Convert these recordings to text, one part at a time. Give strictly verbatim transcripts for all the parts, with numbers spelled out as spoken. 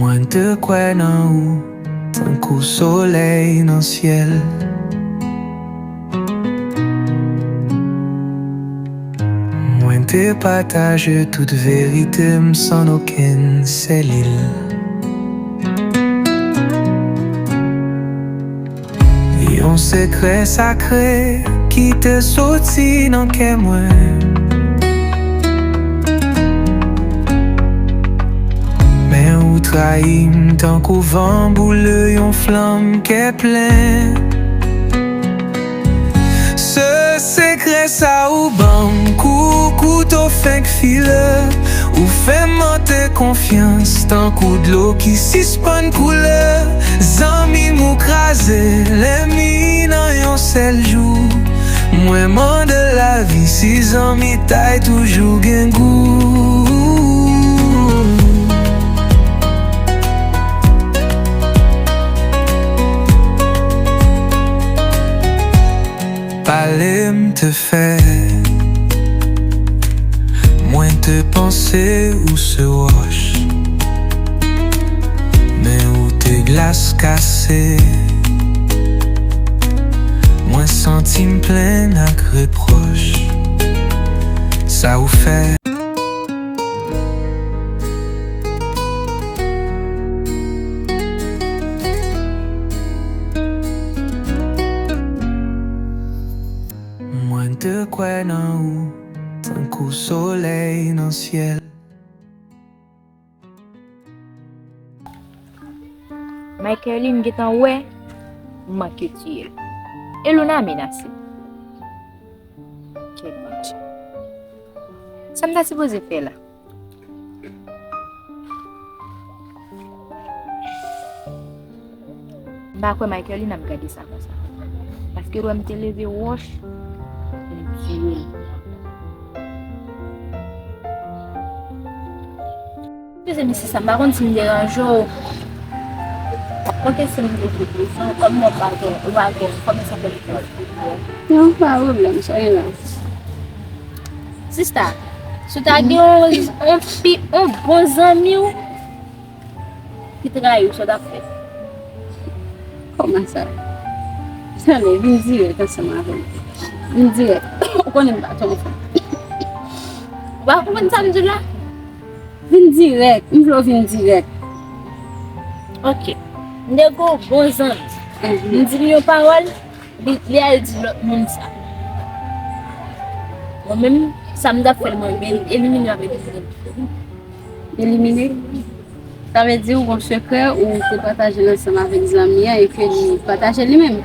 Mwen te kwè nan ou tankou solèy nan syèl. Mwen te pataje tout verite m san okenn selil. Yon sekrè sakre ki te soti nan kè mwen. Men ou trayi m tankou van boule yon flanm kè plen. Se sekrè sa ou ban m kou kouto fenk file. Ou fè m mante konfyans tankou dlo ki sispann koule. Zanmi m ou kraze lènmi nan yon sèl jou. Mwen mande lavi si zanmitay toujou gen gou. Pale m te fè. Mwen te panse ou se wòch, men ou te glas kase. Mwen santi m plen ak repwòch. Sa ou fè. Mwen te kwè nan ou tankou solèy nan syèl. Michaeline gentan wè m manke tiye l. E Luna menase m. Kèt Bondye. Sa m ta sipoze fè la? M pa kwè Michaeline ap gade sa konsa. Paske l wè m te leve wòch, m tiye l. Eskize m sista, m pa konn si m deranje w. Ok, si m te fè bezwen, kòm mwen pa gen, ou pa gen, kòman sa fè m fè? Non, pa pwoblèm, sa gen la. Sista, si w ta gen yon, yon pi, yon bon zanmi w ki trayi w, sa w t ap fè? Kòman sa? Tande, vin dirèk ansanm avè m. Vin dirèk. Ou konnen m pa twò anfòm. Ou pa konprann sa m di w la? Vin dirèk. M vle w vin dirèk. Ok. M te gen yon bon zanmi. M di l yon pawòl, li, li al di lòt moun sa. Mwen menm, sa m t ap fè l, mwen, men elimine avèk elimine. Elimine? Sa vle di ou gon sekrè ou te pataje l ansanm avèk zanmi an e ke li pataje l li menm.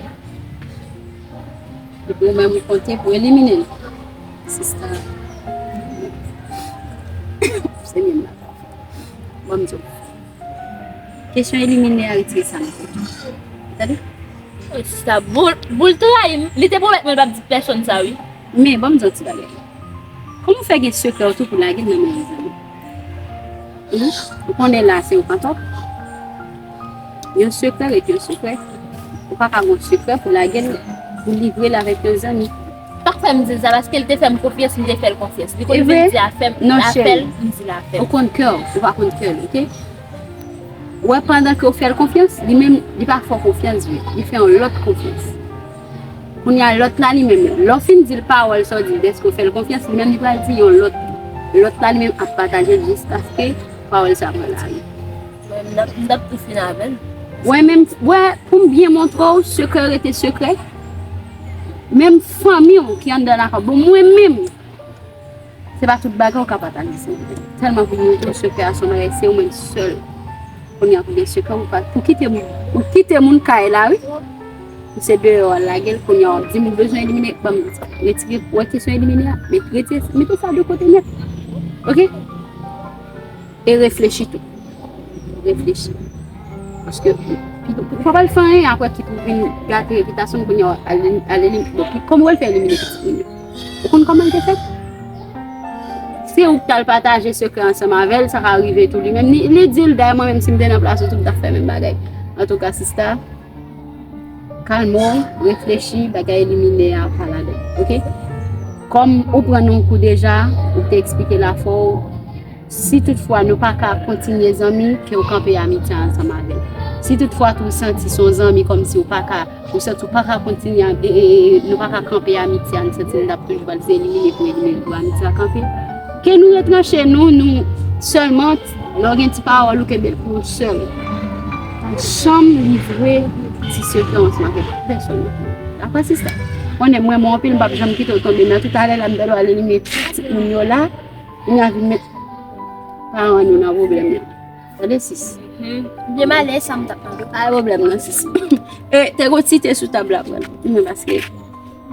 Epi ou menm ou konte pou elimine l. Sista. Senyè m la. Ban m di w. Kesyon elimine a retire sa nan tèt ou. Tande? Sista, pou, pou l trayi m, li te pwomèt mwen l p ap di pèsonn sa, wi. Men, ban m di w ti bagay. Kòman w fè gen sekrè w tou pou lage l nan men yon zanmi? Ou konnen la se ou k antò. Yon sekrè rete yon sekrè. Ou pa ka gen yon sekrè pou lage l, pou livre l avèk yon zanmi. Sa k fè m di l sa, paske l te fè m konfyans, m te fè l konfyans. Li konn vin di afè m, afè l, m di l afè m. Ou konn kè w, ou pa konn kè l, oke? Ou wè pandan ke w fè l konfyans, li menm, li pa fè w konfyans vre. Li fè yon lòt konfyans. Kounye a lòt la li menm, lè w fin di l pawòl sa w di l, dèske w fè l konfyans, li menm li pral di yon lòt. Lòt la li menm ap pataje l jiskaske pawòl sa pran lari. Mwen, m t ap, m t ap tou fin avè l. Wè menm, wè, pou m byen montre w, sekrè rete sekrè. Menm fanmi w ki anndan lakay, bon, mwen menm, se pa tout bagay w ka pataje, se vre. Tèlman pou m montre w sekrè a, se yon bagay, se ou menm sèl. Kounye a pou gen sekrè, ou pa, pou kite moun, ou kite moun kay la, wi. Ou se deyò a lage l, kounye a w ap di m ou bezwen elimine, ban m retire, wè kesyon elimine a, met, retire, mete sa de kote nèt. Oke? E reflechi tou. Reflechi. Paske ou pa pral fè anyen apre ki pou vin gate repitasyon m kounye a, al, al elimine. Bon, kòman w al fè elimine pitit moun yo? Ou konn kòman l te fèt? Se ou k t al pataje sekrè ansanm avè l, sa ka rive tou li menm. Li, li di l, dayè mwen menm si m te nan plas ou tou, m t ap fè menm bagay. Antouka, sista, kalme w, reflechi, bagay elimine a pa ladan, oke? Kòm ou pran nan yon kou deja, ou te eksplike l avè w, si toutfwa nou pa ka kontinye zanmi, ke w kanpe amitye a ansanm avè l. Si toutfwa tou w santi se yon zanmi kòmsi w pa ka, ou santi w pa ka kontinye, e, e, e, nou pa ka kanpe amitye a, nou santi n ap toujou pral se elimine pou elimine pou amitye a kanpe. Ke nou retranche nou, nou sèlman, lè w gen ti pawòl ou kenbe l pou ou sèl. Pa janm livre ti sekrè w ansanm avèk pèsonn. Dakò, sista? Konnen mwen, mwen anpil, m p ap janm kite w tonbe nan tout alè la, m ta dwe al elimine ti moun yo la. Kounye a vin met paran nou nan pwoblèm nan. Tande, sis. Hmm. Byen malè, sa m t ap mande. Pa gen pwoblèm nan, sis. E, te gon ti te sou tab la pou mwen. Men paske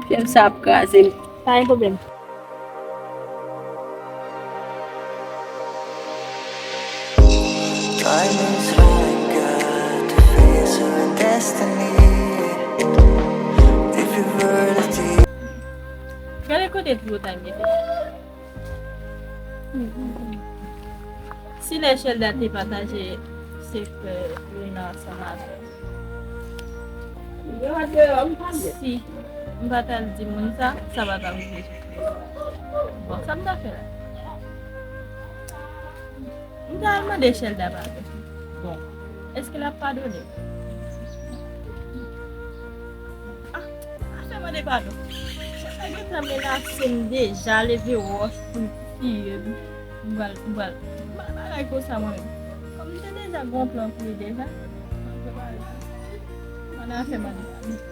fyèv sa ap kraze m. Pa gen pwoblèm. Time is running out, the face of destiny. If you were to Gade kote True Time ye. Si lè Shelda te pataje sekrè Luna ansanm avè m, si m pa t al di moun sa, sa pa t ap rive sou Shelda. Bon, sa m ta fè la? M ta al mande Shelda padon. Bon, èske l ap padone m? Ah, pa fè mande padon. Shelda gentan menase m deja, leve wòch pou l tiye m. M pral, m pral, m pral bagay konsa mwen menm. Kòm m te deja gen yon plan pou li deja, m ap prepare l. Mande afè mande padon.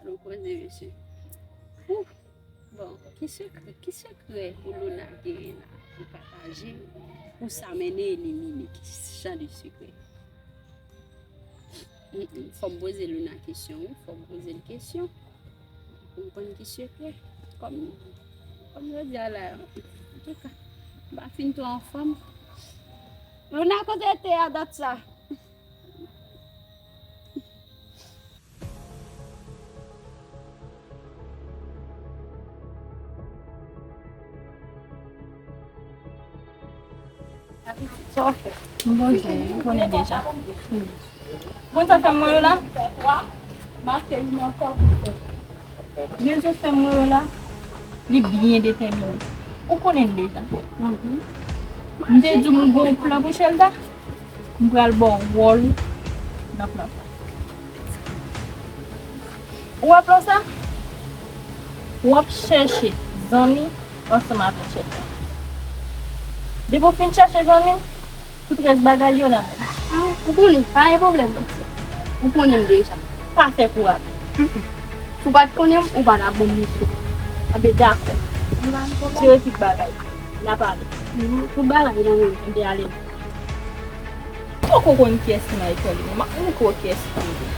Alon koze, mesye. Ouh! Bon, ki sekrè, ki sekrè pou Luna genyen la pou pataje, pou sa mennen elimine? Ki jan de sekrè? Mm, mm, fò m poze Luna kesyon, wi, fò m poze l kesyon. Pou m konn ki sekrè. Kòm, kòm jodi a la, antouka, m pa fin twò anfòm. Luna, kote te a dat sa? Sa w ap fè? M bon, m konnen deja. Bon, sa fè m mwen la. Mache vin ankò. Rezon fè m mwen la, li byen detèmine. Ou konnen l deja. M te di w m gen yon plan pou Shelda. M pral ba w wòl ou nan plan sa. Ou wè plan sa? W ap chèche zanmi ansanm avèk Shelda. Depi w fin chèche zanmi, tout rès bagay yo nan men m. Ah, ou konnen, pa gen pwoblèm. Ou konnen m deja. Pa fè kouraj. Mm-mm. Si w pa t konnen m, ou pa t ap ban m misyon. Anben, dakò. Tire tout bagay. N a pale. Tout bagay nan men m. Anben, ale. M poko konn kiyès ki nan lekòl li, men m ap montre w kiyès ki ye.